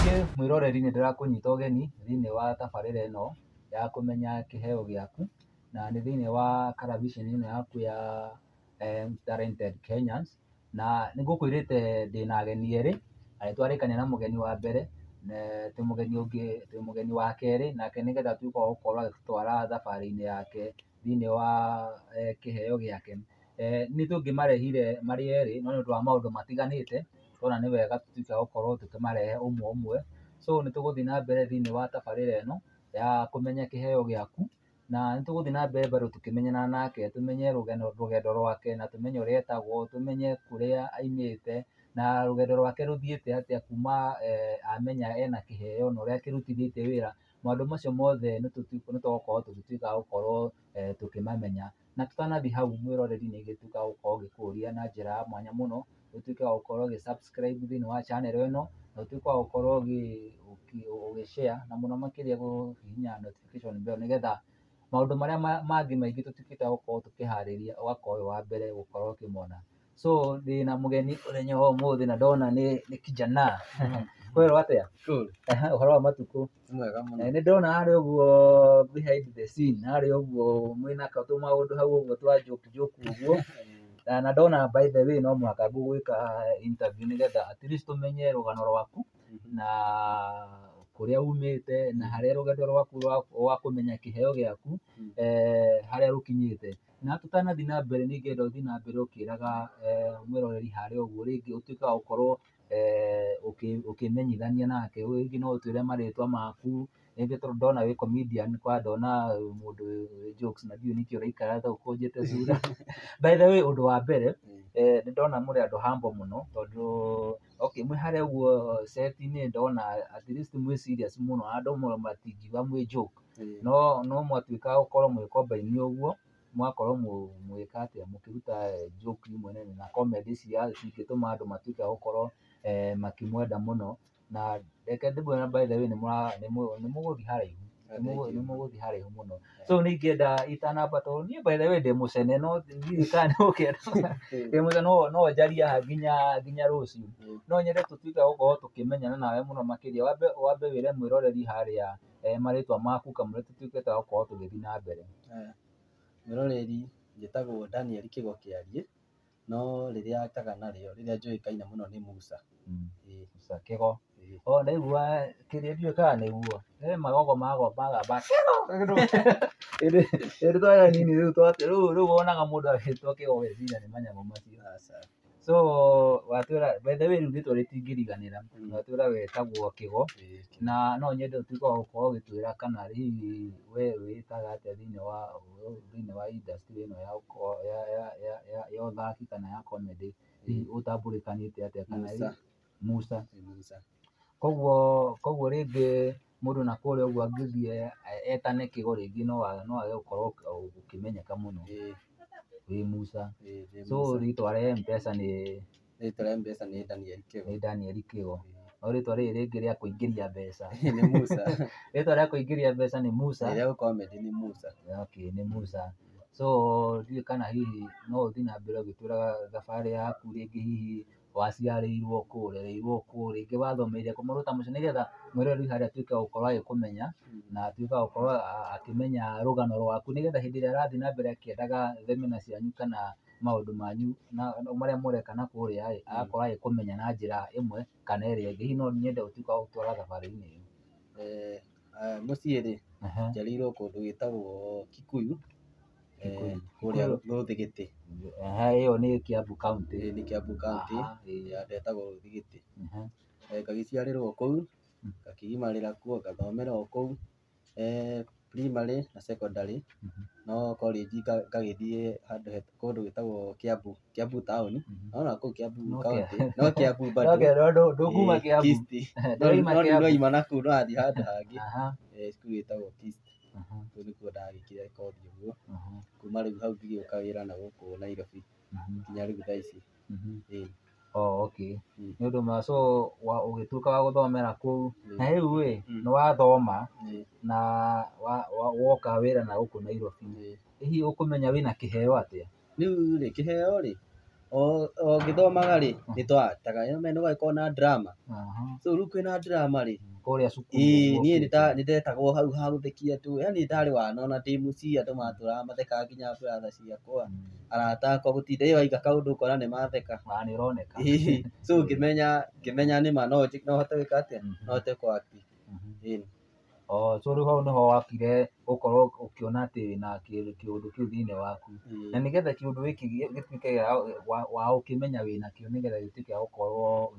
Rĩngĩ mwĩroreri, nĩ ndĩrakũnyita ũgeni thĩinĩ wa tabarĩra ĩno ya kũmenya kĩheo gĩaku, na nĩ thĩinĩ wa karaviceni ĩno yaku ya Talented Kenyans. Na nĩ ngũkwĩrĩte ndĩna ageni erĩ, na nĩ twarĩkania na mũgeni wa mbere, na twĩ mũgeni ũngĩ, twĩ mũgeni wa kerĩ nake, nĩgetha atuĩke wa gũkorwo agĩtũtwara thabarĩ-inĩ yake thĩinĩ wa kĩheo gĩake. Nĩ tũngĩmarehire marĩ erĩ, no nĩ ũndũ wa maũndũ matiganĩte, tũrona nĩ wega tũtuĩke a gũkorwo tũkĩmarehe ũmwe ũmwe. So nĩ tũgũthiĩ na mbere thĩinĩ wa tabarĩra ĩno ya kũmenya kĩheo gĩaku, na nĩ tũgũthiĩ na mbere bado tũkĩmenyana nake, tũmenye rũgendo rwake, na tũmenye ũrĩa etagwo, tũmenye kũrĩa aimĩte, na rũgendo rwake rũthiĩte atĩa kuma amenya ena kĩheo na ũrĩa akĩrutithĩtie wĩra. Maũndũ macio mothe nĩ tũgũkorwo tũgĩtuĩka a gũkorwo tũkĩmamenya. Na tũtanathiĩ hau, mwĩroreri, nĩ ingĩtuĩka wa gũkorwo ngĩkũria na njĩra ya mwanya mũno ũtuĩke wa gũkorwo ũgĩ subscribe thĩinĩ wa channel ĩno, na ũtuĩke wa gũkorwo ũgĩ share, na mũno makĩria kũhihinya notification bell, nĩgetha maũndũ marĩa mangĩ maingĩ tũtuĩkĩte a gũkorwo tũkĩharĩria ũgakorwo wĩ wa mbere gũkorwo ũkĩmona. So ndĩna mũgeni mũthenya wa ũmũthĩ, na ndona nĩ kijana. Kwĩrwo atĩa? Cool. Ehe, ũhoro wa matukũ? Nĩ mwega mũno. Nĩ ndĩrona harĩa ũguo behind the scene, harĩa ũguo mwĩna tũmaũndũ hau ũguo twa joke joke ũguo, na ndona by the way no mũhaka ngũgwĩka interview, nĩgetha at least tũmenye rũgano rwaku na kũrĩa umĩte na harĩa rũgendo rwaku rwa kũmenya kĩheo gĩaku harĩa rũkinyĩte. Na tũtanathiĩ na mbere, nĩ ingĩenda ũthiĩ na mbere ũkĩraga mwĩroreri harĩa ũguo, rĩngĩ ũtuĩke wa gũkorwo ũkĩmenyithania nake. Rĩngĩ no ũtwĩre marĩtwa maku rĩngĩ, tondũ ndona wĩ comedian, kwa ndona mũndũ wĩ jokes, na ndiũĩ nĩkĩ ũraikara ta ũkũnjĩte cura. By the way, ũndũ wa mbere, nĩ ndona mũrĩ andũ humble mũno, tondũ okay, mwĩ harĩa ũguo set-inĩ, ndona at least mwĩ serious mũno, andũ matingiuga mwĩ joke, no mwatuĩka gũkorwo mwĩ komba-inĩ ũguo, mũgakorwo mũgĩka atĩa, mũkĩruta joke imwe nene na comedy cia cingĩtũma andũ matuĩke a gũkorwo makĩmwenda mũno. Na reke ndĩmwĩre, by the way, nĩ mũgũthiĩ haraihu, nĩ mũgũthiĩ haraihu mũno. So nĩ ingĩenda itanamba, tondũ niĩ by the way ndĩ mũcene, no ndiũĩ kana nĩ ũkĩenda, ndĩ mũcene, no njarie haha nginya rũciũ. No nyende tũtuĩke a gũkorwo tũkĩmenyana nawe mũno makĩria. Wambe wĩre mwĩroreri harĩa marĩtwa maku kamũira tũtuĩkĩte a gũkorwo tũgĩthiĩ na mbere. Mwĩroreri, njĩtagwo Daniel Kĩgo Kĩariĩ, no rĩrĩa akaga narĩo rĩrĩa njũĩkaine mũno nĩ Musa. Ĩĩ. Musa Kĩgo. Ĩĩ. O ndaigua kĩrĩa, ndiũĩ kana nĩguo he magogo magamba Kĩgo hĩndĩ twarĩ anini. Rĩu wonaga mũndũ agĩtwo Kĩgo ũgeciria nĩ manyamũ macio. Aca. So watwĩra, by the way, rĩu rĩtwa rĩtingĩriganĩra. Watwĩra wetagwo Kĩgo. Ĩĩ. Na no nyende ũtuĩke wa gũkorwo ũgĩtwĩra kana hihi we wĩĩtaga atĩa thĩinĩ wa industry ĩno ya gũkorwo ya ũthaki kana ya comedy, hihi ũtambũrĩkanĩte atĩa kana Musa. Musa. Ĩĩ, Musa. Koguo rĩngĩ mũndũ na kũrĩa ũguo angĩthiĩ etane Kĩgo, rĩngĩ no age gũkorwo ũkĩmenyeka mũno. Wĩ Musa. Ĩĩ, ndĩ So Musa. rĩtwa rĩa M-Pesa nĩ? Rĩtwa rĩa M-Pesa nĩ Daniel Kĩgo. Nĩ Daniel Kĩgo, no rĩtwa rĩrĩ rĩngĩ rĩa kũingĩria mbeca? Nĩ Musa. Rĩtwa rĩa kũingĩria mbeca nĩ Musa. Rĩrĩa gũ-comedy nĩ Musa. Okay, nĩ Musa. So ndiũĩ kana hihi no ũthiĩ na mbere ũgĩtwĩraga thabarĩ yaku, rĩngĩ hihi waciarĩirwo kũ, ũrereirwo kũ, rĩngĩ wathomeire kũ, maũndũ ta macio, nĩgetha mwĩroreri harĩa atuĩke wa gũkorwo agĩkũmenya na atuĩke wa gũkorwo akĩmenya rũgano rwaku, nĩgetha hĩndĩ ĩrĩa arathiĩ na mbere akĩendaga thenema cianyu kana maũndũ manyu na marĩa mũreka na kũrĩa ĩ, agakorwo agĩkũmenya na njĩra ĩmwe kana ĩrĩa ĩngĩ. Hihi no nyende ũtuĩke wa gũtwara thabarĩ-inĩ ĩyo. Mũciĩ rĩ, njiarĩirwo kũndũ gwĩtagwo Kikuyu, Kikuyu. kũrĩa Rũthigĩtĩ. Ehe, ĩyo nĩ Kiambu County. Ĩĩ, nĩ Kiambu County, handũ hetagwo Rũthigĩtĩ. Ngagĩciarĩrwo kũu, ngakĩgimarĩra kuo, ngathomera o kũu, primary na secondary, no college ngagĩthiĩ handũ kũndũ gwĩtagwo Kiambu, Kiambu town, no ona kũu Kiambu No county, no Kiambu bado. Ndũkuma Ĩĩ, Kiambu. Kist. Ndũraima No rĩu Kiambu. ndwaima nakũu ndũrathiĩ handũ hangĩ, cukuru ĩtagwo Kist. Kũu nĩkuo ndagĩkire kothi ũguo, kuma rĩu hau ngĩgĩũka wĩra na gũkũ Nairobi nginya rĩu thaa ici. Ĩĩ. Oh, okay. Mm. Nĩ ũndũ mwega. So ũgĩtuĩka wa gũthomera kũu, na rĩu ĩ, nĩ wathoma na woka wĩra na gũkũ Nairobi. Ĩĩ. Hihi ũkũmenya wĩna kĩheo atĩa? Rĩu rĩ, kĩheo rĩ, O ngĩthomaga rĩ, nĩ twataga nĩ gũgagĩkorwo na drama. So rĩu kwĩna drama rĩ, Kũrĩa cukuru. Ĩĩ niĩ nĩ ndetagwo hau ha gũthekia andũ, yaani ndarĩ wana ona ndĩ mũciĩ andũ matũraga mathekaga nginya brother ciakwa, arata akwa gũtinda ĩ waiga kaũndũ ũkona nĩ matheka. Na nĩ ũroneka. So ngĩmenya nĩma no hote gwĩka atĩa, no hote kũ act. Ĩni. Oh, so rĩu hau nĩho wakire gũkorwo ũkĩona atĩ wĩna kĩũndũ kĩu thĩinĩ waku. Na nĩgetha kĩũndũ gĩkĩ gĩtuĩke wa ũkĩmenya wĩna kĩo nĩgetha gĩtuĩke gĩa gũkorwo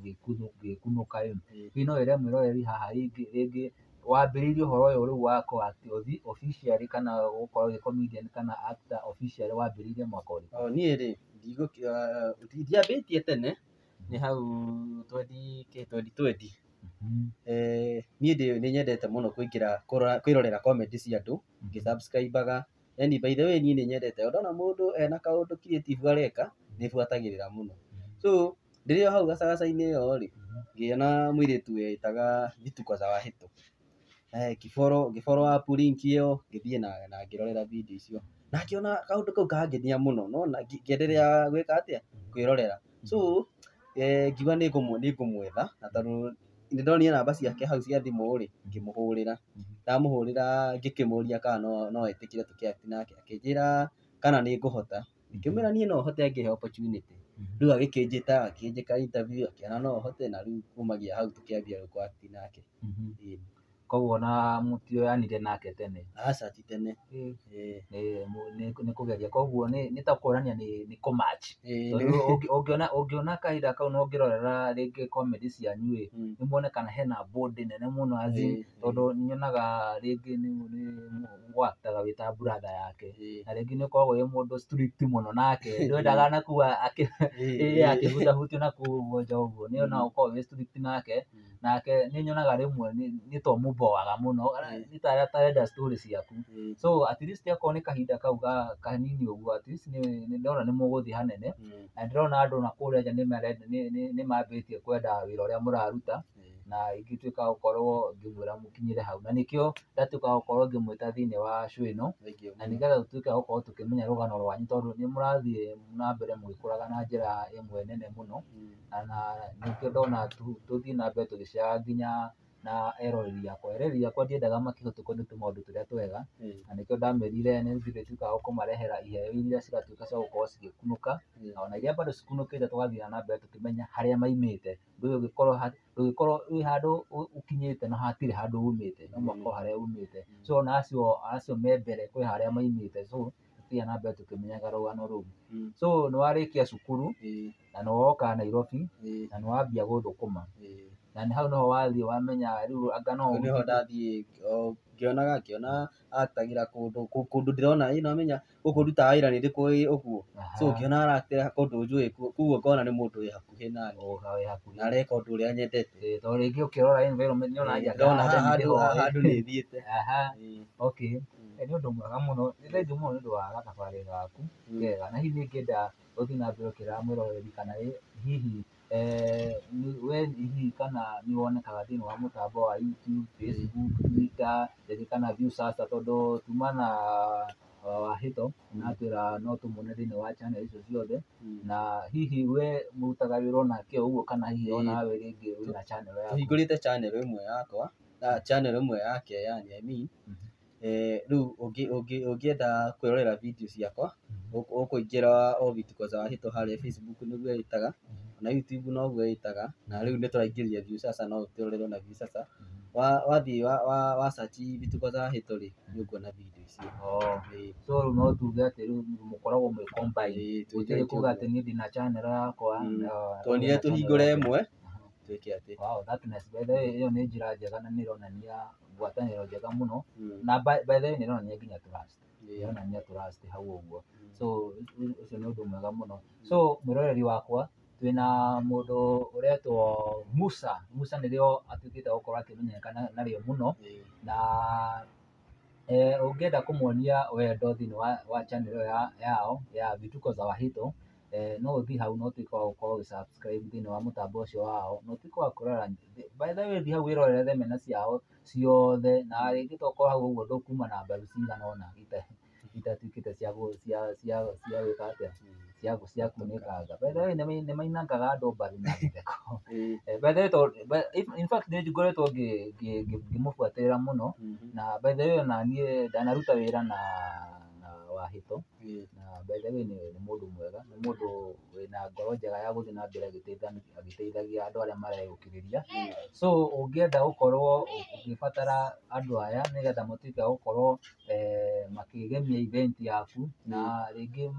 gĩgĩkunũka ĩ, hihi no wĩre mwĩroreri haha rĩngĩ wambĩrĩirie ũhoro ũyũ rĩu wa kũ act officially kana gũkorwo wĩ comedian kana actor officially wambĩrĩirie mwaka ũrĩkũ? O niĩ rĩ, ndiambĩtie tene, nĩ hau 2020. Niĩ nĩ nyendete mũno kũingĩra kwĩrorera comedy cia andũ, ngĩ subscribe aga. Yaani by the way niĩ nĩ nyendete, ndona mũndũ ena kaũndũ creative areka, nĩ buatagĩrĩra mũno. So rĩrĩa hau gacagaca-inĩ ĩyo rĩ, ngĩona mũirĩtu wetaga Vituko za Wahĩto. Ngĩ follow up link ĩyo, ngĩthiĩ na ngĩrorera video icio. Na ngĩona kaũndũ kau kangenia mũno, nĩwona ngĩenderea gwĩka atĩa, kwĩrorera. So ngiuga nĩ ngũmwetha, na tondũ nĩ ndonire namba ciake hau cia thimũ rĩ, ngĩmũhũrĩra. Ndamũhũrĩra ngĩkĩmũria kana no etĩkĩre tũkĩ act nake, akĩnjĩra kana nĩ ngũhota. Ngĩmwĩra niĩ no hote angĩhe opportunity. Rĩu agĩkĩnjĩta, akĩnjĩka interview, akĩona no hote na rĩu kumagia hau tũkĩambia rĩu kũ act nake. Koguo ona mũtioyanire nake tene? Aca ti tene. Nĩ kũgeria, koguo nĩ ta kuonania nĩ kũ match. Tondũ ũngĩona kahinda kau na ũngĩrorera rĩngĩ comedy cianyu ĩ, nĩ muone kana hena bond nene mũno as in, tondũ nyonaga rĩngĩ nĩ gũ-act aga wĩ ta brother yake, na rĩngĩ nĩ ũkoragwo wĩ mũndũ strict mũno nake, ndwendaga nakũu akĩhutahutio nakũu ũguo nja ũguo, nĩ onaga ũkoragwo wĩ strict nake, nake nĩ nyonaga rĩmwe nĩ ta ũmũboaga mũno, nĩ ta atarenda story ciaku. So at least akorwo nĩ kahinda kau kanini ũguo, at least nĩ ndĩrona nĩ mũgũthiĩ hanene, na ndĩrona andũ na kũrĩa nja nĩ mambĩtie kwenda wĩra ũrĩa mũraruta, na ingĩtuĩka gũkorwo ngĩmwĩra mũkinyĩre hau, na nĩkĩo ndatuĩka gũkorwo ngĩmwĩta thĩinĩ wa show ĩno, na nĩgetha tũtuĩke a gũkorwo tũkĩmenya rũgano rwanyu, tondũ nĩ mũrathiĩ na mbere mũgĩkũraga na njĩra ĩmwe nene mũno, na nĩkĩo ndona tũthiĩ na mbere tũgĩceaga nginya na eroreri akwa. Eroreri akwa ndiendaga makĩhĩtũkwo nĩ tũmaũndũ tũrĩa twega, na nĩkĩo ndamĩrire nĩ ndĩrĩtuĩkaga wa kũmarehera iheo iria ciratuĩka cia gũkorwo cigĩkunũka, na ona iria bado cikunũkĩte tũgathiĩ na mbere tũkĩmenya harĩa maimĩte. Ndũngĩkorwo wĩ handũ ũkinyĩte na hatirĩ handũ umĩte, no mũhaka ũkorwo harĩa umĩte. So ona acio me mbere kwĩ harĩa maimĩte, so tũthiaga na mbere tũkĩmenyaga rũgano rũu. So nĩ warĩkia cukuru na nĩ woka Nairobi na nĩ wambia gũthũkũma, na nĩ hau nĩho wathiĩ wamenya rĩu anga no Hau nĩho ndathiĩ ngĩonaga ngĩona actagĩra kũndũ kũndũ ndĩrona ĩ nĩwamenya gũkũ ndutaga wĩra nĩ ndĩkũĩ ũguo. So ngĩona araactĩra kũndũ njũĩ, koguo ngona nĩ mũndũ wĩ hakuhĩ naniĩ wĩ hakuhĩ na areka ũndũ ũrĩa nyendete. Tondũ rĩngĩ ũkĩrora environment nĩ ũrona Ndĩrona haha handũ nĩ thiĩte. Okay, nĩ ũndũ mwega mũno, nĩ thengiũ mũno nĩ ũndũ wa gathabarĩ gaku kega, na hihi nĩ ingĩenda ũthiĩ na mbere ũkĩraga mwĩroreri kana hihi we hihi kana nĩ wonekaga thĩinĩ wa mũtambo wa YouTube, Facebook, Twitter, rĩngĩ kana Viusasa, tondũ tuma na Wahĩto na atwĩra no tũmuone thĩinĩ wa channel icio ciothe, na hihi we mũrutaga wĩra onake ũguo kana hihi onawe rĩngĩ wĩna channel yaku? Tũhingũrĩte channel ĩmwe yakwa na channel ĩmwe yake yani I mean, rĩu ũngĩenda kwĩrorera video ciakwa ũkũingĩra o Vituko za Wahĩto harĩa Facebook nĩguo ĩtaga, ona YouTube noguo ĩtaga, na rĩu nĩ tũraingĩria Viusasa no ũtũrorere na Viusasa. Wathiĩ wa search Vituko za Wahĩto rĩ, nĩ ũkuona video icio. Oh. So rĩu no tuge atĩ rĩu mũkoragwo mwĩ combine, gũtirĩ kuga atĩ niĩ ndĩna channel yakwa. Tuonire tũhingũre ĩmwe twĩke atĩ. Wow, that nice. By the way, ĩyo nĩ njĩra njega na nĩ ĩronania ngwatanĩro njega mũno, na by the way nĩ ĩronania nginya trust, ĩronania trust hau ũguo. So ũcio nĩ ũndũ mwega mũno. So mwĩroreri wakwa, twĩna mũndũ ũretwo Musa. Musa nĩrĩo atuĩkĩte gũkorwo akĩmenyekana narĩo mũno, na ũngĩenda kũmuonia wendo thĩinĩ wa channel ĩyo yao ya Vituko za Wahito, no ũthiĩ hau na ũtuĩke wa gũkorwo ũgĩ subscribe thĩinĩ wa mũtambo ũcio wao, na ũtuĩke wa kũrora. By the way, thiĩ hau wĩrorere thenema ciao ciothe, na rĩngĩ tokorwo hau ũguo ndũkuma na mbaru cigana ũna itatuĩkĩte cia cia cia cia gwĩka atĩa. Cia kunĩkanga. By the way, nĩ mainangaga andũ mbaru na gĩtheko. Ĩĩ. By the way, in fact nĩ ngoretwo ngĩmũbuatĩrĩra mũno. Na by the way, ona niĩ ndanaruta wĩra na Wahĩto. Ĩĩ. Na by the way, nĩ mũndũ mwega, nĩ mũndũ wĩna ngoro njega ya gũthiĩ na mbere agĩteithagia andũ arĩa mareyũkĩrĩria. So ũngĩenda gũkorwo ũgĩbatara andũ aya nĩgetha matuĩke a gũkorwo makĩgemia event yaku na rĩngĩ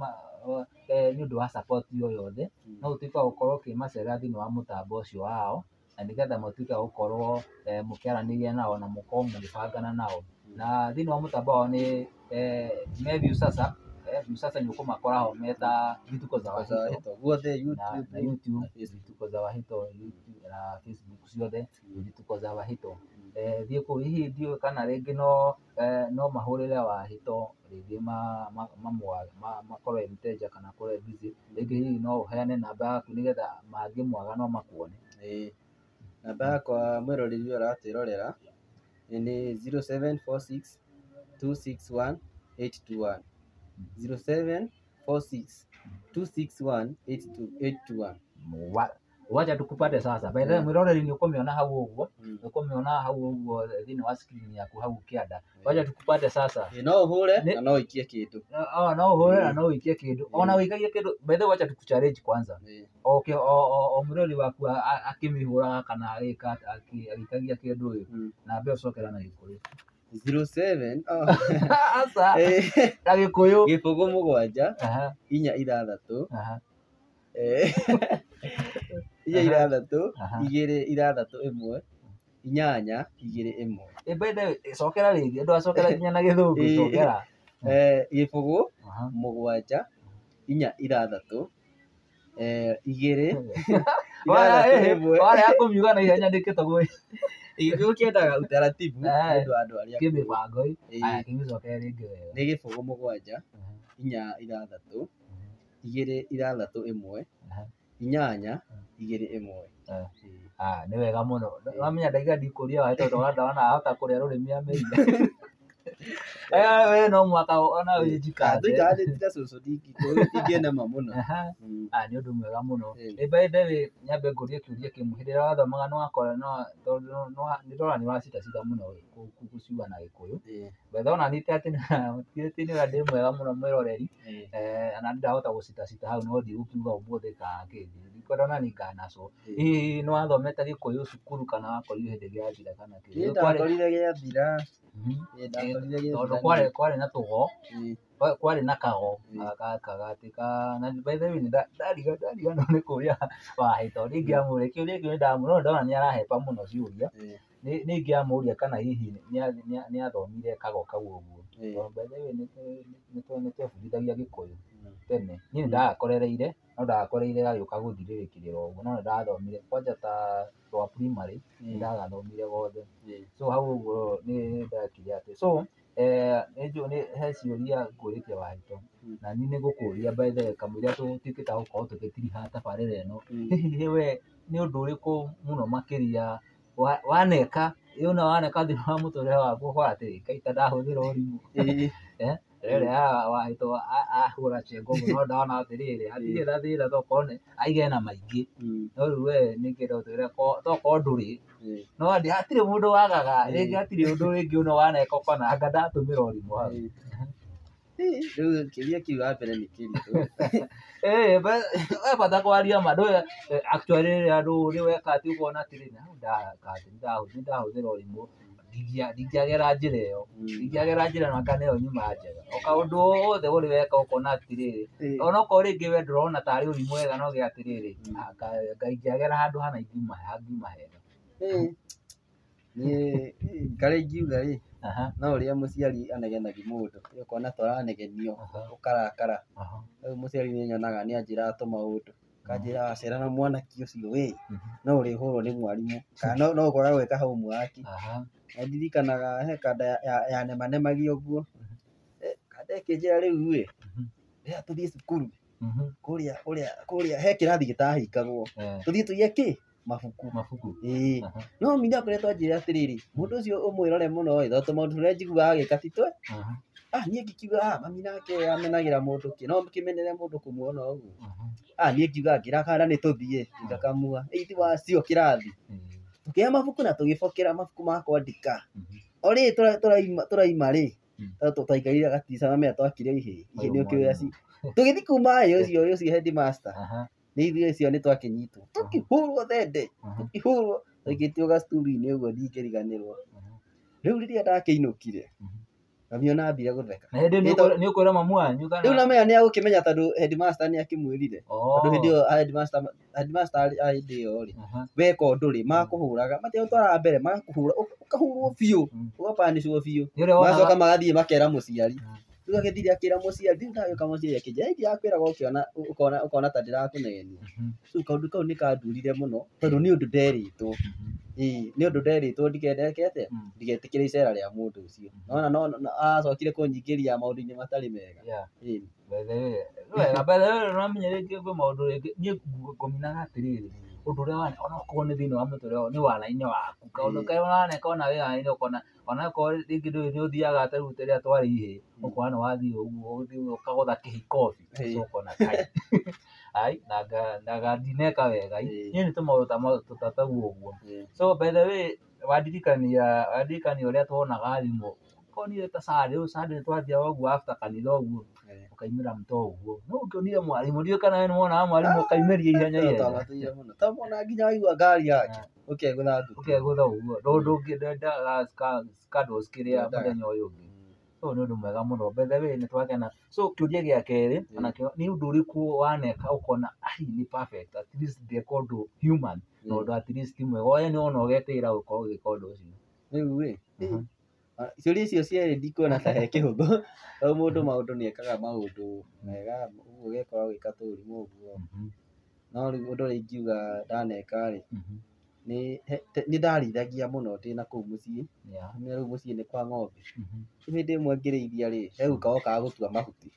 nĩ ũndũ wa support o yothe, no ũtuĩke wa gũkorwo ũkĩmacerera thĩinĩ wa mũtambo ũcio wao, na nĩgetha mũtuĩke a gũkorwo mũkĩaranĩria nao na mũkorwo mũgĩbangana nao. Na thĩinĩ wa mũtambo wao nĩ me Viusasa, Viusasa nĩ ũkũmakora ho meta Vituko za Wahito. Guothe Na YouTube, YouTube, na Facebook. Vituko za Wahito, YouTube na Facebook ciothe, Vituko za Wahito. Thiĩ kũu, hihi ndiũĩ kana rĩngĩ no mahũrĩre Wahito rĩngĩ makorwo e mteja kana akorwo e busy, rĩngĩ hihi no ũheane namba yaku nĩgetha mangĩmwaga no makuone. Ĩĩ. Namba yakwa mwĩroreri ũyũ ũratwĩrorera nĩ 0746 261 821. 0746 261 821. Wacha tukupate sasa. By the way, mwĩroreri nĩ ũkũmĩona hau ũguo, nĩ ũkũmĩona hau ũguo thĩinĩ wa screen yaku hau kĩanda. Wacha tukupate sasa. Ĩĩ, no ũhũre na no ũikie kĩndũ. No ũhũre na no ũikie kĩndũ. Ona ũikagie kĩndũ. By the way, wacha tukuchallenge kwanza. Okay, o mwĩroreri waku akĩmĩhũraga kana agĩka agĩikagia kĩndũ ĩ, na mbere ũcokera na Gĩkũyũ. 07 Aca, na Gĩkũyũ. 0 7 4 6 4 6 2 6 1 8 2 1. By the way, cokera rĩngĩ, ndwacokera nginya na Gĩthũngũ, cokera. 0 7 4 6 2 6 1. Warega kũmiuga na ihenya ndĩkĩtagwo. Gĩkũyũ kĩendaga utaratibu nĩ ũndũ wa andũ arĩa akũrũ. Kĩmĩbango ĩ. Aya, kĩmĩcokere rĩngĩ wega. Nĩ 0 7 4 6 2 6 1 8 2 1. Nĩ wega mũno. Wamenya ndaiga ndikũria waĩ tondũ ndona ahota kũrĩa rũrĩmĩ amĩire. We no mũhaka ona wĩnjikande. Tũikaranĩtie na cũcũ ndingĩnema mũno. Nĩ ũndũ mwega mũno. By the way, nyambe ngũrie kĩũria kĩmwe. Hĩndĩ ĩrĩa wathomaga nĩ wakora tondũ nĩ ndĩrona nĩ ũracitacita mũno gũciuga na Gĩkũyũ. By the way, ona niĩ ti atĩ nĩ ndĩ mwega mũno mwĩroreri, ona ndahota gũcitacita hau no ndigũkiuga ũmũthĩ kana kĩ, ndikwenda ona niĩ nganacwo. Hihi nĩ wathomete Gĩkũyũ cukuru kana wakorire hĩndĩ gĩathira kana kĩ? Niĩ ndakorire gĩathira. Tondũ kwarĩ na tũgo, kwarĩ na kago gaka gatĩ ka, na by the way nĩ ndariganĩrwo nĩ kũria Wahĩto, nĩ ingĩamũria kĩũria kĩu nĩ ndamũria no ndona nĩ arahepa mũno ciũria, nĩ ingĩamũria kana hihi nĩ athomire kago kau ũguo. Tondũ by the way nĩ twebundithagia Gĩkũyũ tene. Niĩ nĩ ndagakorereire, no ndagakorereire gagĩũka gũthirĩrĩkĩrĩra ũguo, no nĩ ndathomire kwanja ta rwa primary nĩ ndagathomire gothe. So hau ũguo nĩ ndekire atĩ, so nĩ he ciũria ngũrĩtie Wahĩto, na niĩ nĩ ngũkũria by the way kamũira tũtuĩkĩte a gũkorwo tũgĩtiriha tabarĩra ĩno, hihi we nĩ ũndũ ũrĩkũ mũno makĩria waneka, ona waneka thĩinĩ wa mũtũrĩre waku ũkora atĩrĩ, Ngai ta ndahũthĩra ũrimũ. Rĩrĩa Wahĩto ahũra cengo mũno ndona atĩrĩrĩ, hatirĩ na thĩna tokorwo nĩ aige na maingĩ, no rĩu we nĩ ngĩenda ũtwĩre tokorwo ndũrĩ, no hatirĩ mũndũ wagaga, rĩngĩ hatirĩ ũndũ rĩngĩ ũno waneka ũkona anga ndatũmĩra ũrimũ hau. Rĩu kĩũria kĩu wa mbere nĩ kĩritũ. He bata kwaria ma, ndũĩ actually rĩrĩa ndũ weka atĩ ũkona atĩrĩrĩ, hau nĩ ndahũthĩra ũrimũ, ndingĩagera njĩra ĩyo, ndingĩagera njĩra ĩno anga nĩyo nyuma njega. O kaũndũ o wothe ũrĩ weka ũkona atĩrĩrĩ, onokorwo rĩngĩ we ndũrona tarĩ ũrimũ wega no gĩa atĩrĩrĩ, anga ingĩagera handũ hana ingiuma hega. Niĩ karĩa ingiuga rĩ, no ũrĩa mũciari anegenagia mũndũ, ũkona ta ũranegenio ũkarakara. Rĩu mũciari nĩ nyonaga nĩ anjĩraga tũmaũndũ, akanjĩra wacera na mwanake ũcio ĩ, no ũrĩhũrwo nĩ mwarimũ kana no ũkwaga gwĩka homework. Na ndirikanaga he kanda yanemanemagia ũguo, kanda ĩkĩnjĩra rĩu ĩ, rĩrĩa tũthiĩ cukuru kũrĩa he kĩrathi gĩtahingagwo, tũthiĩ tũiye kĩ? Mabuku. Ĩĩ. No mami nĩ akoretwo anjĩra atĩrĩrĩ, mũndũ ũcio ũmwĩrore mũno ĩ, tondũ tũmaũndũ tũrĩa njiguaga agĩka ti twega. Niĩ ngĩkiuga mami nake amenagĩra mũndũ kĩ no kĩmenere mũndũ kũmuona ũguo. Niĩ ngiuga ngĩra kana nĩ tũthiĩ ngakamua ithuĩ wacio kĩrathi. Tũkĩoya mabuku na tũgĩbokera mabuku ma kwandĩka. O rĩrĩ tũraima rĩ, twaikarire gatirica mamenya twakire ihĩĩ. Ihĩĩ nĩ ũkĩũĩ aci. Tũgĩthiĩ kuma ĩ ũcio headmaster. Nĩ ithuĩ acio nĩ twakĩnyitwo. Tũkĩhũrwo thende. Tũkĩhũrwo. Twaikĩtio gacukuru-inĩ ũguo ndingĩriganĩrwo. Rĩu rĩrĩa ndakĩinũkire, mami ona ambire gũtheka. Na hĩndĩ ĩyo nĩ ũkwĩra mamu wanyu kana? Rĩu namenya nĩ agũkĩmenya tondũ headmaster nĩ akĩmwĩrire. Tondũ hĩndĩ ĩyo headmaster a hĩndĩ ĩyo rĩ, weka ũndũ rĩ, makũhũraga, matigũtwaraga mbere, magakũhũra, ũkahũrwo biũ, ũgapanishwo biũ. Magacoka magathiĩ makera mũciari. Rĩu agĩthire akĩra mũciari, rĩu ndagĩũka mũciari akĩnjĩra, ndirakwĩraga ũkĩona, ũkona ta ndĩrakũnegenia. Rĩu kaũndũ kau nĩ kandurire mũno, tondũ nĩ ũndũ nderĩtwo. Nĩ ũndũ nderĩtwo ndikendeke atĩa, ndigetĩkĩre icera rĩa mũndũ ũcio. Nona no acokire kũnyingĩria maũndũ-inĩ matarĩ mega. By the way, wega, by the way, ũramenya rĩngĩ kwĩ maũndũ rĩngĩ, niĩ ngũminaga atĩrĩrĩ, ũndũ ũrĩa ona okorwo nĩ thĩinĩ wa mũtũrĩre nĩ wana-inĩ waku, kaũndũ karĩa ũraneka ona wĩ wana-inĩ ũkona, ona okorwo rĩngĩ ndũĩ nĩ ũthiaga ta rĩu rĩrĩa twarĩ ihĩĩ, ũkona nĩ wathiĩ ũguo, ũthiĩ ũkagũtha kĩhikobi, ũcoka ũkona kai, ai, nanga ndineka wega, niĩ nĩ tũmaũndũ ta tau ũguo. So by the way, wandirikania ũrĩa tuonaga thimũ, konire ta Sunday, rĩu Sunday nĩ twathiaga ũguo after kanitha ũguo, ũkaimĩra mũto ũguo. No ũngĩonire mwarimũ, ndiũĩ kana we nĩ wonaga mwarimũ ũkaimĩria ihenya ihenya. Twamatũire mũno. Ta wona nginya waigua ngari yake, ũkegũtha nduthi. Ũkegũtha ũguo. Ndũ ndũngĩenda scandals kĩrĩa mũthenya ũyũ ũngĩ. So nĩ ũndũ mwega mũno. By the way, nĩ twakena. So kĩũria gĩa kerĩ, onakĩo nĩ ũndũ ũrĩkũ waneka ũkona ai nĩ perfect, at least ndeka ũndũ human, na ũndũ at least ti mwega. We nĩ wona ũgetĩĩra gũkorwo ũgĩka ũndũ ũcio. Rĩu ĩ, ciũria icio cierĩ ndikuona ta he kĩhũthũ. Tondũ mũndũ maũndũ nĩ ekaga maũndũ mega, ũguo ũgekora ũgĩka tũũrimũ ũguo. No rĩu ũndũ ũrĩa ingiuga ndaneka rĩ, nĩ ndarĩithagia mũno ndĩna kũu mũciĩ. Nĩ rĩu mũciĩ nĩ kwa ng'ombe. Hĩndĩ ĩmwe ngĩrĩithia rĩ, he guka wokaga gũtua mahuti.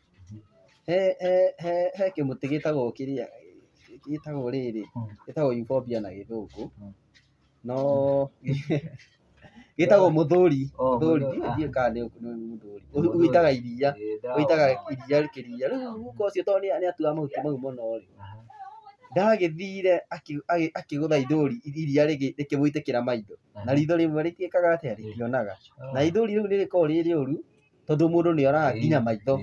He kĩmũtĩ gĩtagwo kĩrĩa, gĩtagwo rĩrĩ, gĩtagwo euphorbia na gĩthũngũ. No gĩtagwo mũthũri, mũthũri, ndiũĩ kana nĩ mũthũri. Ũitaga iria, ũitaga iria kĩria. Rĩu guka ũcio tondũ nĩ atuaga mahuti mau mũno rĩ, ndagĩthire akĩgũtha ithũri, iria rĩkĩmũitĩkĩra maitho. Na ritho rĩmwe rĩtiĩkaga atĩa, rĩtionaga. Na ithũri rĩu nĩ rĩkoragwo rĩ rĩũru, tondũ mũndũ nĩ oraga nginya maitho.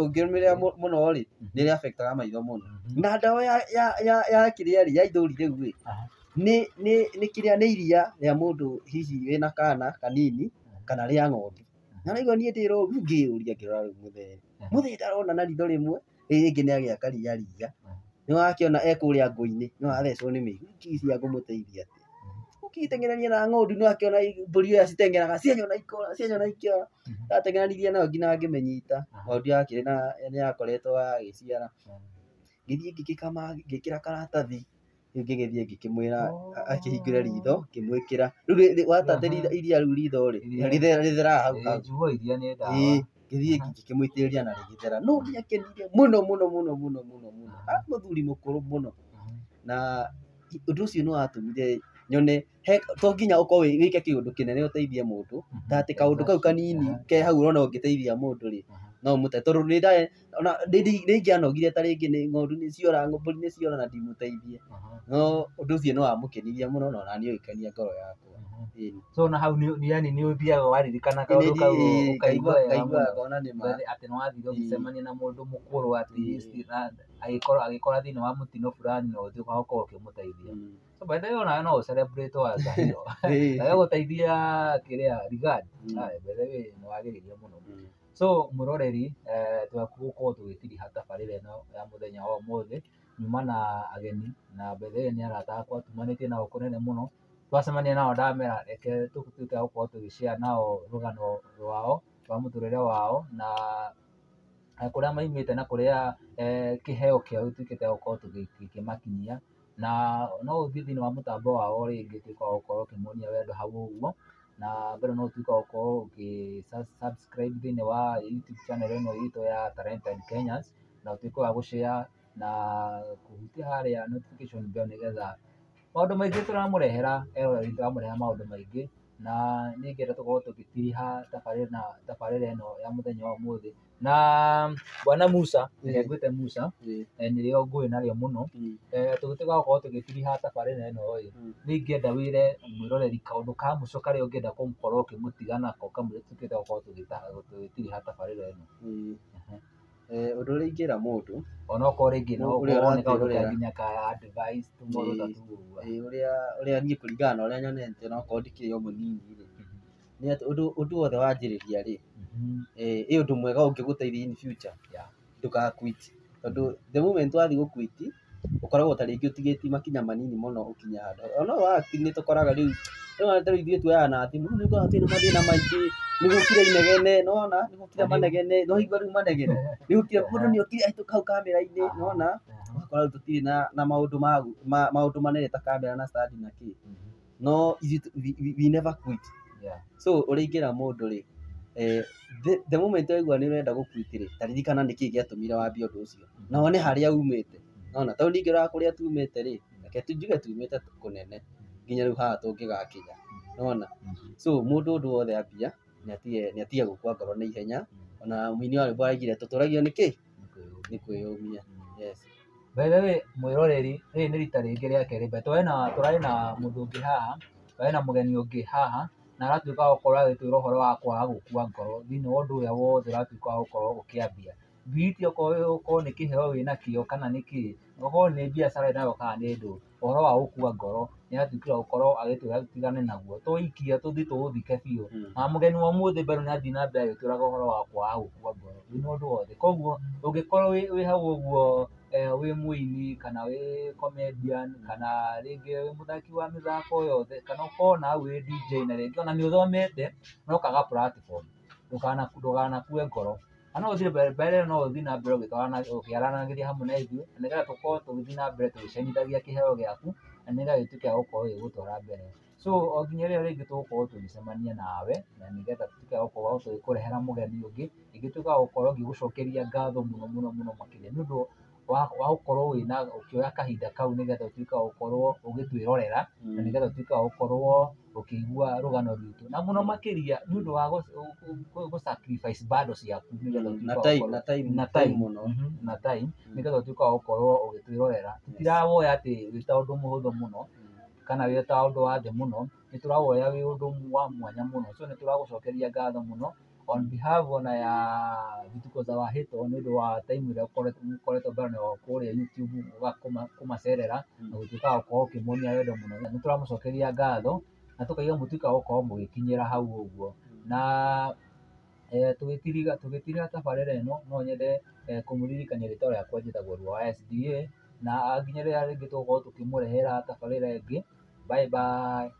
Ũngĩrũmĩrĩra mũno rĩ, nĩ rĩ affect-aga maitho mũno. Na ndawa ya kĩrĩa rĩ, ya ithũri rĩu rĩ, nĩ kĩrĩa nĩ iria rĩa mũndũ hihi wĩna kana kanini, kana rĩa ng'ondu. Na naigua niĩ ndĩ rĩu ngĩyũria ngĩrora rĩu mũthee. Mũthee ndarona na ritho rĩmwe, rĩrĩ rĩngĩ nĩ agĩa karia ria. Nĩ wakĩona e kũrĩa ngũ-inĩ, nĩ wathecwo nĩ mĩigua, ngĩciria ngũmũteithia atĩa. Ũkĩteng'erania na ng'ondu nĩ wakĩona mbũri ũrĩa citeng'eraga, cianyona ikora, cianyona ikora. Ndateng'eranirie nayo nginya ngĩmĩnyita. Ng'ondu yakĩrĩ na nĩ yakoretwo yagĩciara. Ngĩthiĩ ngĩgĩkama, ngĩkĩra karatathi, rĩu ngĩgĩthiĩ ngĩkĩmwĩra akĩhingũre ritho, ngĩmwĩkĩra. Rĩu watate iria rĩu ritho rĩ, rĩtheraga hau hau. Njũĩ iria nĩ ndawa. Ngĩthiĩ ngĩkĩmũitĩrĩria na rĩgĩthera. No nĩ akenire mũno mũno mũno mũno mũno mũno. Mũthuri mũkũrũ mũno. Na ũndũ ũcio nĩ watũmire nyone to nginya ũkorwo wĩke kĩũndũ kĩnene ũteithie mũndũ, ta atĩ kaũndũ kau kanini ke hau ũrona ũngĩteithia mũndũ rĩ, no ũmũte. Tondũ nĩ ingĩanogire ta rĩngĩ nĩ ng'ondu nĩ ciora, mbũri nĩ ciora na ndimũteithie. No ũndũ ũcio nĩ wamũkenirie mũno na ona niĩ ũgĩkenia ngoro yakwa. So na hau yani nĩ ũthiaga waririkana kaũndũ kau ũkaigua wega mũno. Ngona nĩ ma. Atĩ nĩ wathire ũgĩcemania na mũndũ mũkũrũ at least agĩkorwo agĩkora thĩinĩ wa mũtino fulani na ũthiĩ ũgakorwo ũkĩmũteithia. So by the way onawe no ũ celebrate as a hero. Na gũteithia kĩrĩa regard. By the way nĩ wagĩrĩire mũno. So mũroreri twagũkorwo tũgĩtiriha tabarĩra ĩno ya mũthenya wa ũmũthĩ, nyuma na ageni na by the way nĩ arata akwa tumanĩtie nao kũnene mũno. Twacemania nao ndamera reke tũtuĩke a gũkorwo tũgĩ share nao rũgano rwao rwa mũtũrĩre wao na kũrĩa maimĩte na kũrĩa kĩheo kĩao gĩtuĩkĩte gũkorwo tũgĩkĩmakinyia. Na no ũthiĩ thĩinĩ wa mũtambo wao rĩngĩ ũtuĩke wa gũkorwo ũkĩmonia wendo hau ũguo. Na mbere no ũtuĩke wa gũkorwo ũgĩ subscribe thĩinĩ wa YouTube channel ĩno itũ ya Talented Kenyans, na ũtuĩke wa gũ share na kũhutia harĩa notification bell nĩgetha maũndũ maingĩ tũramũrehera eroreri tũramũrehera maũndũ maingĩ. Na niĩ ingĩenda tũkorwo tũgĩtiriha tabarĩra ĩno ya mũthenya wa ũmũthĩ. Na bwana Musa, reke ngwĩte Musa, nĩrĩo ngũĩ narĩo mũno. Tũgĩtuĩka gũkorwo tũgĩtiriha tabarĩra ĩno ĩ, niĩ ingĩenda wĩre mwĩroreri kaũndũ ka mũico karĩa ũngĩenda gũkorwo ũkĩmũtiga nako kamũira tũtuĩkĩte gũkorwo tũgĩtiriha tabarĩra ĩno. Ũndũ ũrĩa ingĩra mũndũ Onokorwo rĩngĩ no ũrĩa ũkorwo nĩ kaũndũ ka ũratwĩrorera nginya ka advice tũmaũndũ ta tũu ũguo. Ũrĩa niĩ kũringana na ũrĩa nyonete na okorwo ndikĩrĩ o mũnini rĩ, nĩ atĩ ũndũ wothe wanjĩrĩria rĩ, ĩ ũndũ mwega ũngĩgũteithia in future, ndũga quit. Tondũ the moment wathiĩ gũ quit, ũkoragwo ta rĩngĩ ũtigĩtie makinya manini mũno ũkinye handũ. Ona wa acting nĩ tũkoraga rĩu, rĩu ta rĩu ithuĩ tuoyaga na thimũ, rĩu nĩ ũkoraga twĩna mathĩna maingĩ, nĩ gũkire inegene, nĩwona, nĩ gũkire manegene, nĩ waigua rĩu manegene, nĩ gũkire mũndũ nĩ okire ahĩtũka hau kamera-inĩ, nĩwona, ũgakora rĩu tũtirĩ na maũndũ ma maũndũ manene ta kamera na stand na kĩ. No ithuĩ we never quit. So ũrĩa ingĩra mũndũ rĩ, the moment waigua nĩ ũrenda gũ quit rĩ, ta ririkana nĩkĩ gĩatũmire wambie ũndũ ũcio, na wone harĩa umĩte. Nĩwona, tondũ ningĩ ũrora kũrĩa tumĩte rĩ, reke njuge tumĩte kũnene nginya rĩu haha tũngĩgakinya. Nĩwona? So mũndũ ũndũ wothe ambia nĩ atige gũkua ngoro na ihenya. Ona mũini wa rwĩmbo araugire tũtũragio nĩ kĩ? Nĩ kwĩyũmia. Yes. By the way, mwĩroreri, rĩrĩ nĩ rita rĩngĩ rĩa kerĩ, but tũrarĩ na mũndũ ũngĩ haha, tũrarĩ na mũgeni ũngĩ haha, na aratuĩka wa gũkorwo agĩtwĩra ũhoro wa kwaga gũkua ngoro thĩinĩ wa ũndũ ũrĩa wothe ũratuĩka wa gũkorwo ũkĩambia. Be it okorwo nĩ kĩheo wĩnakĩo kana nĩ kĩ, okorwo nĩ biacara wĩnayo kana nĩ ndũ, ũhoro wa gũkua ngoro nĩ aratuĩkire wa gũkorwo agĩtwĩra tũtigane naguo, tũikie tũthiĩ tũũthike biũ. Na mũgeni wa ũmũthĩ bado nĩ athiĩ na mbere agĩtwĩraga ũhoro wa kwaga gũkua ngoro thĩinĩ wa ũndũ wothe. Koguo ũngĩkorwo wĩ hau ũguo wĩ mũini kana wĩ comedian kana rĩngĩ wĩ mũthaki wa mĩthako yothe kana ũkorwo na hau wĩ DJ na rĩngĩ ona nĩ ũthomete no ũkaga platform, ndũkanakue ngoro. Na no ũthiĩ mbere no ũthiĩ na mbere ũkĩaranagĩria hamwe na ithuĩ na nĩgetha tũkorwo tũgĩthiĩ na mbere tũgĩcenjithagia kĩheo gĩaku na nĩgetha gĩtuĩke gĩa gũkorwo gĩgũtwara mbere. So o nginya rĩrĩa rĩngĩ tũgũkorwo tũgĩcemania nawe na nĩgetha tũtuĩke a gũkorwo tũgĩkũrehera mũgeni ũngĩ, ingĩtuĩka wa gũkorwo ngĩgũcokeria ngatho mũno mũno mũno makĩria nĩ ũndũ wa gũkorwo wĩna ũkĩoya kahinda kau nĩgetha ũtuĩke wa gũkorwo ũgĩtwĩrorera na nĩgetha ũtuĩke wa gũkorwo ũkĩigua rũgano rwitũ na mũno makĩria nĩ ũndũ wa gũ sacrifice bado ciaku nĩgetha ũtuĩke Na wa time, gũkorwo na time, na time time mũno. Na time nĩgetha ũtuĩke wa gũkorwo ũgĩtwĩrorera. Tũtirawoya atĩ wĩ ta ũndũ mũhũthũ mũno kana wĩ ta ũndũ wa thĩ mũno, nĩ tũrawoya wĩ ũndũ wa mwanya mũno. So nĩ tũragũcokeria ngatho mũno on behalf ona ya Vituko za Wahĩto nĩ ũndũ wa time ĩrĩa ũkoretwo bado kũrĩa YouTube kũmacerera na gũtuĩka wa gũkorwo ũkĩmonia wendo mũno. Nĩ tũramũcokeria ngatho na tũkaiga mũtuĩke wa gũkorwo mũgĩkinyĩra hau ũguo. Na tũgĩtiriga tabarĩra ĩno no nyende kũmũririkania rĩtwa rĩakwa njĩtagwo Ruo wa SDA na nginya rĩrĩa rĩngĩ tũgũkorwo tũkĩmũrehera tabarĩra ĩngĩ. Bye bye.